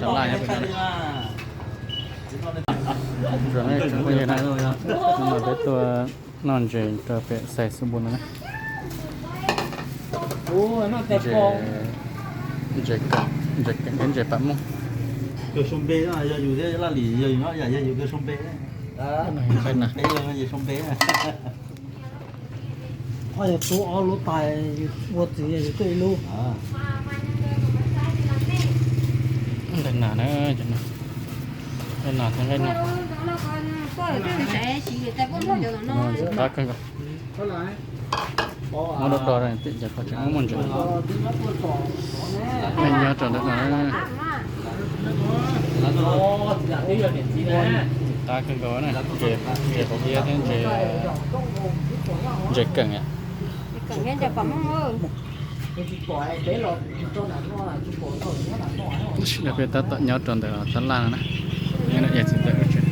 Tab laj nyob pem no. Tsoom phooj ywg, no peb tuaj noj ntses rau pem Xais Xus Npus no na. Ntses, ntses keem, ntses keem thiab ntses pam mooj. Kawg sau npe no, yog yus thiab Laj Lim, yog yus no yam yog yus kawg sau npe. Nqaij nas. Yog tub ob lub tais, ua txiv yog yus tuaj ib lub. Nqaij nas na, nqaij nas thiab nqaij no. Qab kawg nkaus. Muab do do rau tim ces qhov tseem muaj muaj ntses. Nyob rau ntawm no. Qab kawg nkaus na, ntses, ntses qos iab thiab ntses, ntses keem. Tab sis peb tab tom nyob rau ntawm tab laj no na. Nyob no es tsis tawm tsev.